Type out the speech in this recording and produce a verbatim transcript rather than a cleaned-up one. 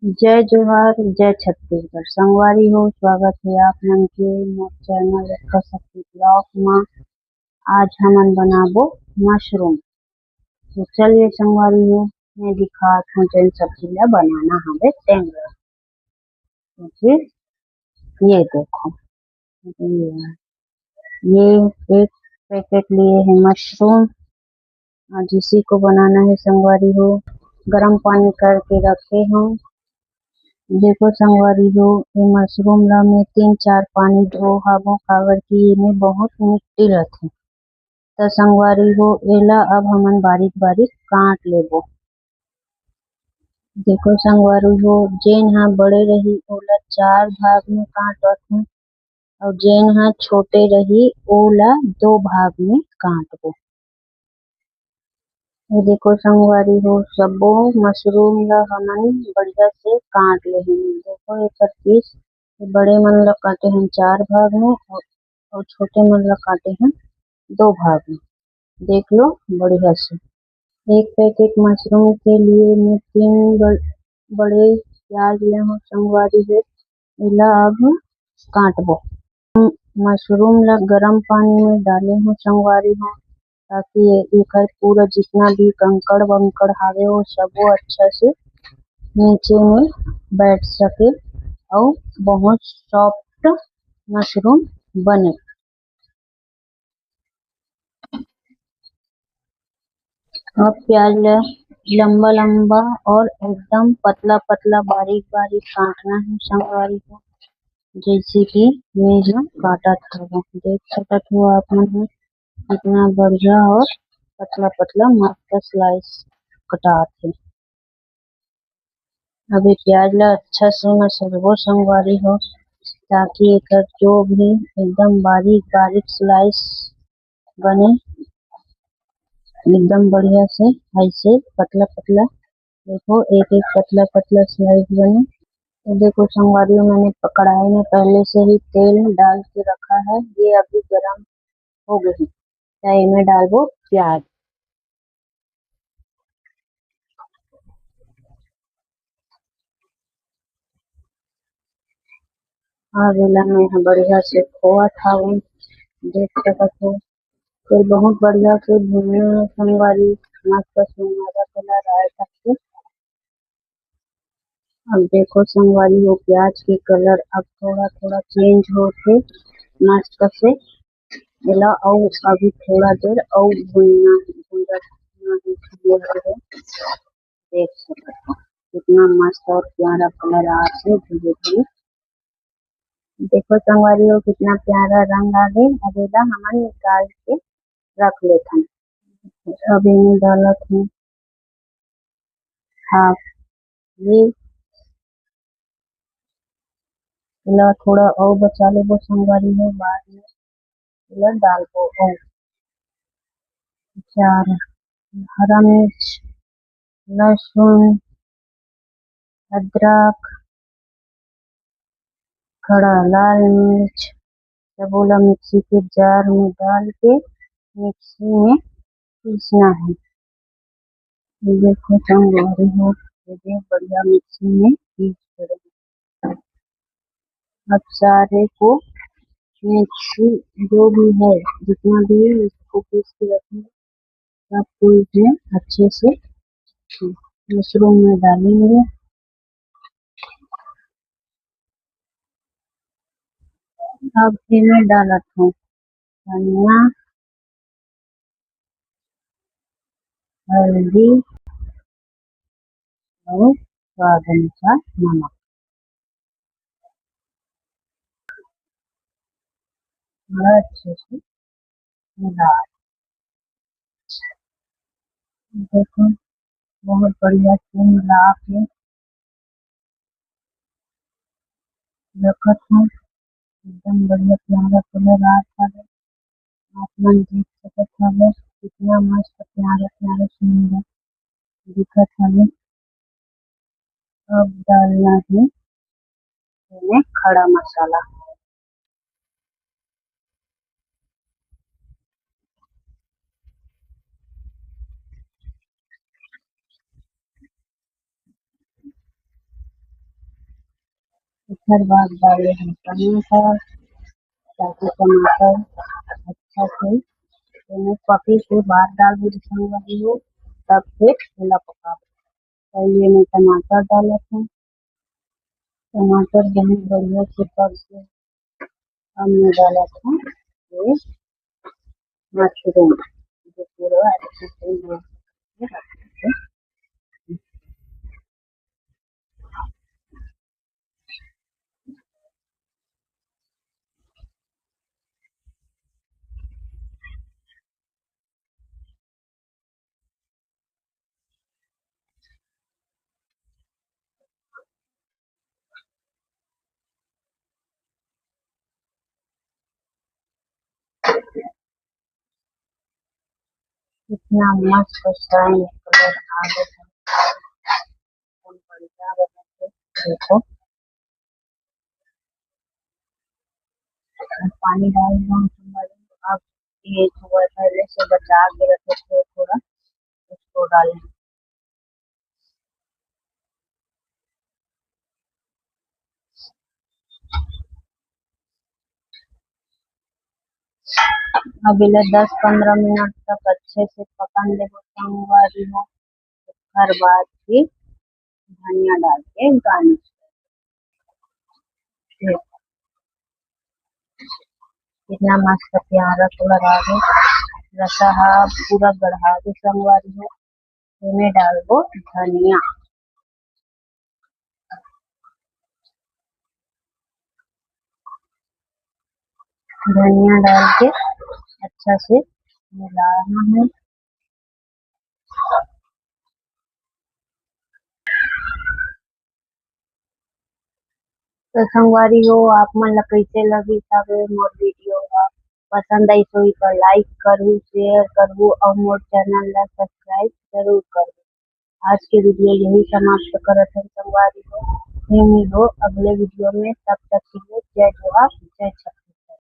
जय जोहार, जय छत्तीसगढ़। संगवारी हो, स्वागत हे आप मन के मोर चैनल रेखा शक्ति ब्लॉग म। आज हमन बनाबो मशरूम। तो चलिए संगवारी हो, मैं दिखात हूँ जेन सब्जी ला बनाना हवे तेन ला। तो फिर ये देखो, ये एक पैकेट लिए है मशरूम। आज इसी को बनाना है संगवारी हो। गरम पानी करके रखे हूँ। देखो संगवारी हो, ये मशरूम ला मैं तीन चार पानी धो हाबो, काबर कि एमे बहुत मिट्टी रथे। त संगवारी हो, एला अब हमन बारीक बारीक काट लेबो। देखो संगवारी हो, जेन ह बड़े रही ओला चार भाग में काटत हूँ, अउ जेन ह छोटे रही ओला दो भाग में काटबो। ये देखो संगवारी हो, सबो मशरूम ला हमन बढ़िया से काट लेहे। देखो एकर पीस, बड़े मन ला काटे हन चार भाग में अउ, अउ छोटे मन ला काटे हन दो भाग में। देख लो बढ़िया से। एक पैकेट मशरूम के लिए मैं तीन बड़-, बड़े प्याज ले हूँ संगवारी हो, एला अब काटबो। मशरूम ला गरम पानी में डाले हूँ संगवारी हो, ताकि ये, एकर पूरा जितना भी कंकड़ वंकड़ हावे, वो सबो अच्छा से नीचे में बैठ सके अउ बहुत सॉफ्ट मशरूम बने। अब प्याज ला लंबा लंबा और एकदम पतला पतला, बारीक बारीक काटना है संगवारी हो, जैसे कि मैं जो काटत हवं, देख सकत हो आप मन ह कितना बढ़िया और पतला पतला मस्त स्लाइस कटात है। अब ये प्याज ला अच्छा से मसलबो संगवारी हो, ताकि एकर जो भी एकदम बारीक बारीक स्लाइस बने, एकदम बढ़िया से ऐसे पतला पतला, देखो एक एक पतला पतला स्लाइस बने। तो देखो संगवारी हो, मैंने प-, कढ़ाई में पहले से ही तेल डाल के रखा है, ये अभी गरम हो गई है। तो इमे डालबो प्याज। अब एला मैं ह बढ़िया से खोवत हवं, देख सकत हो। फिर बहुत बढ़िया से भूनना है संगवारी, मस्त सुनहरा कलर आए तक के। अब देखो संगवारी हो, प्याज के कलर अब थोड़ा थोड़ा चेंज होत हे मस्त से। एला अउ अभी थोड़ा देर अउ भूनना हे, भूनना हे संगवारी हो। देख सकत हो कितना मस्त और प्यारा कलर आत हे धीरे धीरे। देखो संगवारी हो, कितना प्यारा रंग आ गे। अब एला हमन निकाल के रख लेथन। अब एमे डालत हूँ हाफ, ये एला थोड़ा अउ बचा लेबो संगवारी हो, बाद में एला डालबो अउ। चार हरा मिर्च, लहसुन, अदरक, खड़ा लाल मिर्च, सब ओला मिक्सी के जार में डाल के मिक्सी में पीसना है। ये देखो संगवारी हो, ये देख बढ़िया मिक्सी में पीस पड़े। अब सारे को मिक्सी जो भी है, जितना भी है, इसको पीस के रखेंगे। सबको इसमें अच्छे से मशरूम में डालेंगे। अब इमे डालत हूँ धनिया, हल्दी और स्वाद अनुसार नमक। थोड़ा अच्छे से मिला। देखो, बहुत बढ़िया से मिला के रखत हूँ। एकदम बढ़िया प्यारा कलर आत हवे। आप मन देख सकत हवे, कितना मस्त प्यारा प्यारा सुंदर दिखत हवे। अब डालना है एमे खड़ा मसाला। एकर बाद डाले हम टमाटर, ताकि टमाटर अच्छा से एमे पके के बाद डालबो संगवारी हो, तब फिर एला पकाबो। पहले मैं टमाटर डालत हूँ, टमाटर बहुत बढ़िया से पक गया। अब मैं डालत हूँ ये मशरूम, जो पूरा अच्छे से कितना मस्त शाइन कलर आ गया है। एकदम बढ़िया बना है। देखो, पानी डाल दूँ। अब ये थोड़ा पहले से बचा के रखे थे थोड़ा, उसको डालें। अब इला दस पंद्रह मिनट तक अच्छे से पकन देबो संगवारी हो। ओकर बाद फिर धनिया डाल के गार्निश कर। कितना मस्त प्यारा कलर आ गया। रसा हा पूरा गढ़ा के संगवारी हो। एमे डालबो धनिया। धनिया डाल के अच्छा से मिलाना है। तो संगवारी हो, आप मन ला कैसे लगी सब मोर वीडियो हा? पसंद आई होई तो लाइक करू, शेयर करू और मोर चैनल ला सब्सक्राइब जरूर करू। आज के वीडियो यही समाप्त करत हन संगवारी हो। फिर मिलबो अगले वीडियो में, तब तक के लिए जय जोहार।